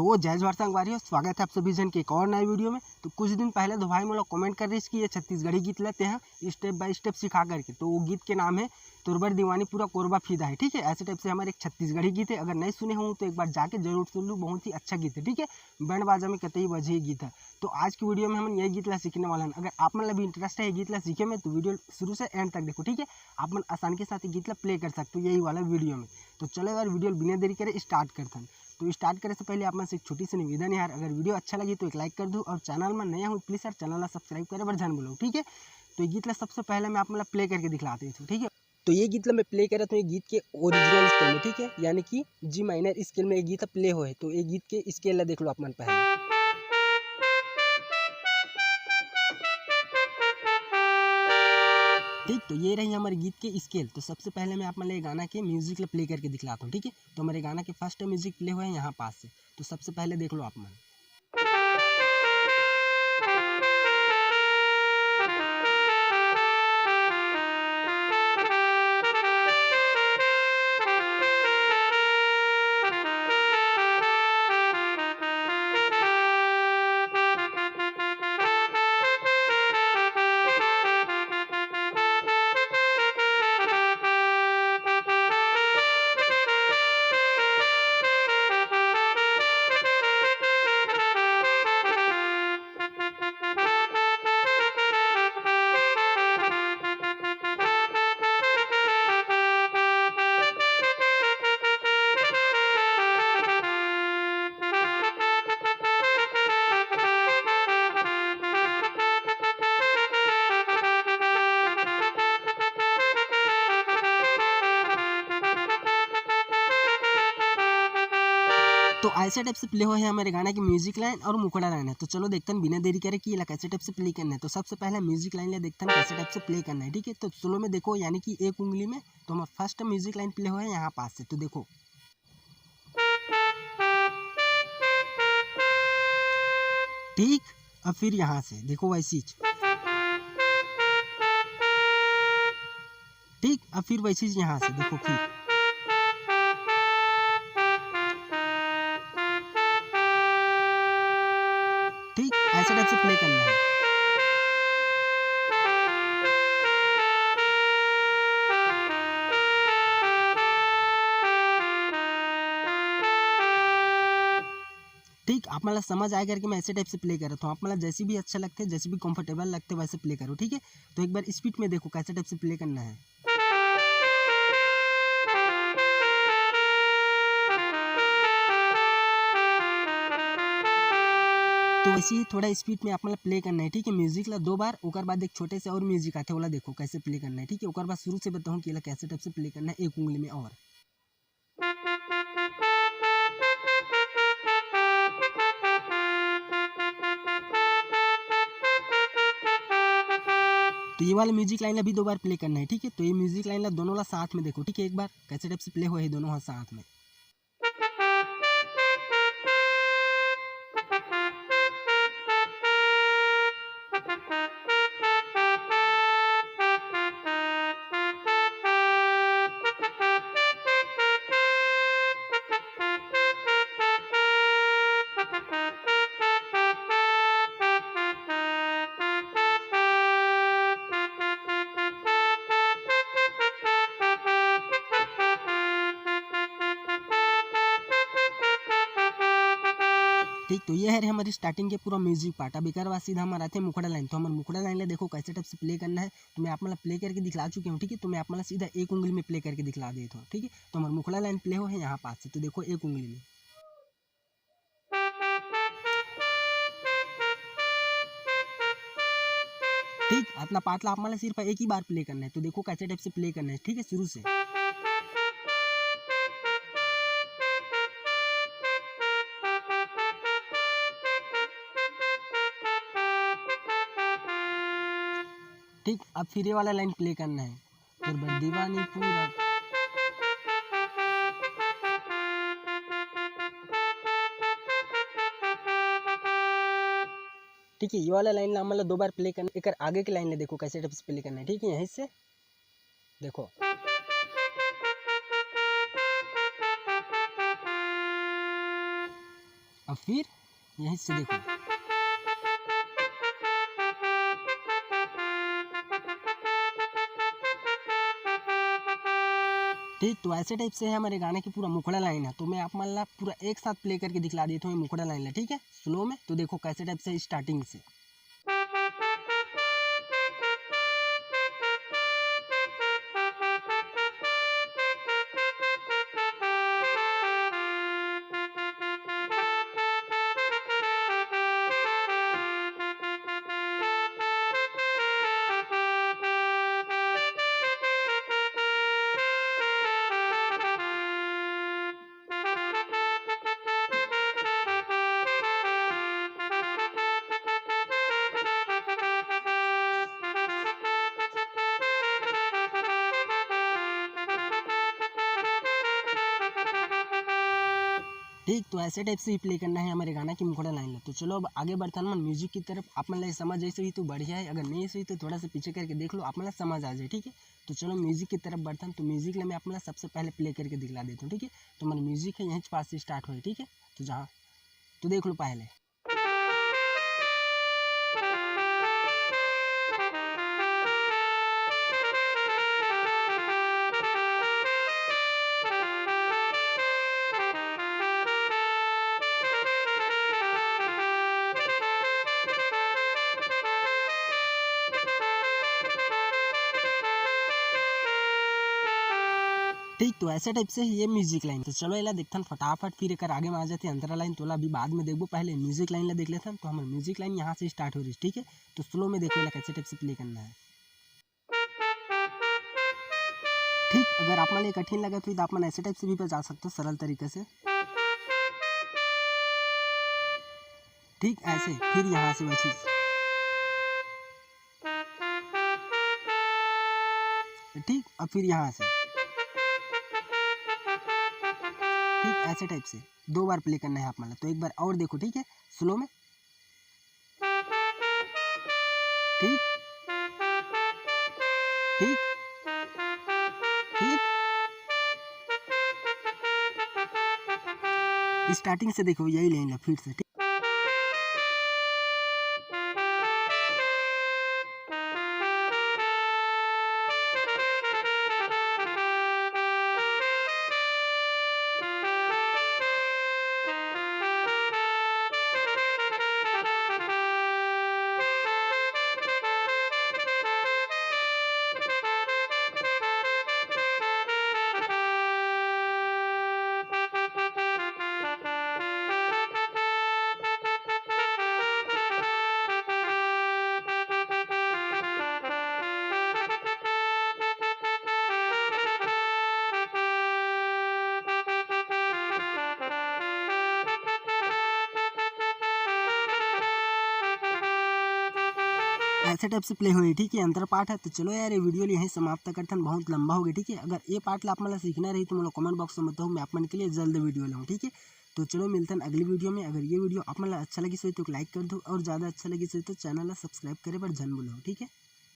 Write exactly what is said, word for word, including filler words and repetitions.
तो जय जोहार संगवारी हो, स्वागत है आप सभी जन के एक और नए वीडियो में। तो कुछ दिन पहले दो भाई मोला कमेंट कर रही कि ये छत्तीसगढ़ी गीत ला तेहा स्टेप बाय स्टेप सिखा करके, तो वो गीत के नाम है तोर बर दीवानी पूरा कोरबा फिदा है, ठीक है। ऐसे टाइप से हमारे एक छत्तीसगढ़ी गीत है, अगर नहीं सुने हो तो एक बार जाके जरूर सुन लो, बहुत ही अच्छा गीत है, ठीक है। बैंड बाजा में कतई बजे ये गीत है। तो आज की वीडियो में हम ये गीत ला सीखने वाला है। अगर आप मन ला भी इंटरेस्ट है ये गीत ला सीखे में, तो वीडियो शुरू से एंड तक देखो, ठीक है। आप मन आसानी के साथ ये गीत ला प्ले कर सकते हो यही वाला वीडियो में। तो चलो यार, वीडियो बिना देरी करे स्टार्ट करथन। तो स्टार्ट करे से पहले आप मन से एक छोटी सी निवेदन है यार, अगर वीडियो अच्छा लगी तो एक लाइक कर दो, और चैनल में नया हो प्लीज यार चैनल ला सब्सक्राइब करे बर झन भूलो, ठीक है। तो ये गीत ला सबसे पहले मैं आप मन ला प्ले करके दिखलाते हूँ, ठीक है। तो ये गीत ला मैं प्ले करत हूँ, ये गीत के ओरिजिनल स्केल में, ठीक है, यानी कि जी माइनर स्केल में ये गीत प्ले होए। तो ये गीत के स्केल ला देख लो आप मन पहले। ठीक, तो ये रही हमारे गीत के स्केल। तो सबसे पहले मैं आप मन ला ये गाना के म्यूजिक ला प्ले करके दिखलाता हूँ, ठीक है। तो हमारे गाना के फर्स्ट म्यूजिक प्ले हुआ है यहाँ पास से, तो सबसे पहले देख लो आप मन। तो ऐसे टाइप से प्ले हुआ है हमारे गाना की म्यूजिक लाइन और मुखड़ा लाइन है। तो चलो देखते हैं बिना देरी करे कि ये कैसे टाइप से प्ले करना है। तो सबसे पहले म्यूजिक लाइन ले देखते हैं कैसे टाइप से प्ले करना है, ठीक है। तो स्लो में देखो, यानी कि एक उंगली में, तो हमारा फर्स्ट म्यूजिक लाइन प्ले हुआ है यहाँ पास से। तो देखो, ठीक, अब फिर यहाँ से देखो वैसी चीज। ठीक, अब फिर वैसे ही यहाँ से देखो, ठीक। ठीक, ऐसे टाइप से प्ले करना है। ठीक, आप मतलब समझ आए करके मैं ऐसे टाइप से प्ले कर रहा हूँ। आप मतलब जैसे भी अच्छा लगते, जैसे भी कंफर्टेबल लगते, वैसे प्ले करो, ठीक है। तो एक बार स्पीड में देखो कैसे टाइप से प्ले करना है। तो वैसे ही थोड़ा स्पीड में आप मतलब प्ले करना है, ठीक है। म्यूजिक ला दो बार, ओकर बाद एक छोटे से और म्यूजिक आते, ओला देखो कैसे प्ले करना है, ठीक है। ओकर बाद शुरू से बताऊँ कि एला कैसे टाइप से प्ले करना है एक उंगली में। और तो ये वाला म्यूजिक लाइन अभी दो बार प्ले करना है, ठीक है। तो ये म्यूजिक लाइन ला दोनों ला साथ में देखो, ठीक है, एक बार कैसे टाइप से प्ले हुए है दोनों हाथ साथ में। ठीक, तो ये हरे हमर starting के पूरा music part। अब एकर बाद सीधा हमर आथे मुखड़ा line। तो हमर मुखड़ा line ला देखो कैसे type से play करना है, तो मैं आप मन ला play करके दिखला चुके हूँ, ठीक है। तो मैं आप मन ला सीधा एक उंगली में play करके दिखला देत हूँ, ठीक है। तो हमर मुखड़ा line play हो है यहाँ पास से, तो देखो एक उंगली में। ठीक, अतना part ला आप मन ला सिर्फ एक ही बार play करना है। तो देखो कैसे type से play करना है, ठीक है, शुरू से। ठीक, अब फिर ये वाला line play करना है। तोर बर दीवानी पूरा। ठीक है, ये वाला line ला हमन ला दो बार play करना, एकर आगे के line ला देखो कैसे type से play करना है, ठीक है, यहीं से देखो। अब फिर यहीं से देखो। ठीक, तो ऐसे type से है हमारे गाने की पूरा मुखड़ा line है। तो मैं आप मन ला पूरा एक साथ play करके दिखला देता हूँ ये मुखड़ा line ला, ठीक है, slow में। तो देखो कैसे type से starting से। ठीक, तो ऐसे type से ही play करना है हमारे गाना की मुखड़ा line ला। तो चलो अब आगे बढ़थन मन music की तरफ। आप मन ला समझ जैसे हुई तो बढ़िया है, अगर नहीं हुई तो थोड़ा सा पीछे करके देख लो, आप मन ला समझ आ जाए, ठीक है। तो चलो music की तरफ बढ़थन। तो music ला मैं आप मन ला सबसे पहले play करके दिखला देता हूँ, ठीक है। तो हमारे music है यहीं पास से start हुए, ठीक है। तो जहाँ, तो देख लो पहले। ठीक, तो ऐसे type से ही ये music line। तो चलो एला देखथन फटाफट, फिर एकर आगे में आ जाथे अंतरा line, तोला अभी बाद में देखबो, पहले music line ला देख लेथन। तो हमर music line यहाँ से start हो रही, ठीक है। तो slow में देखो एला कैसे type से play करना है। ठीक, अगर आप मन ला ये कठिन लगत होही तो आप मन ऐसे type से भी बजा सकते हो सरल तरीके से। ठीक ऐसे, फिर यहाँ से वही चीज। ठीक, अब फिर यहाँ से। ठीक ऐसे type से दो बार play करना है आप मन ला। तो एक बार और देखो, ठीक है, slow में। ठीक, ठीक, ठीक। Starting से देखो, यही line ला फिर से, ठीक। ऐसे type से play होही, ठीक है, अंतर part है। तो चलो यार, ये video ल यहीं समाप्त करथन, बहुत लंबा हो गया, ठीक है। अगर ये part ला आप मन ला सीखना रही तो मोला comment box में बताओ, मैं आप मन के लिए जल्द video लाऊँ, ठीक है। तो चलो मिलथन अगली video में। अगर ये video आप मन ला अच्छा लगिस होही तो like कर दो, और ज़्यादा अच्छा लगिस होही तो channel ला subscribe करे बर झन भूलो, ठीक है।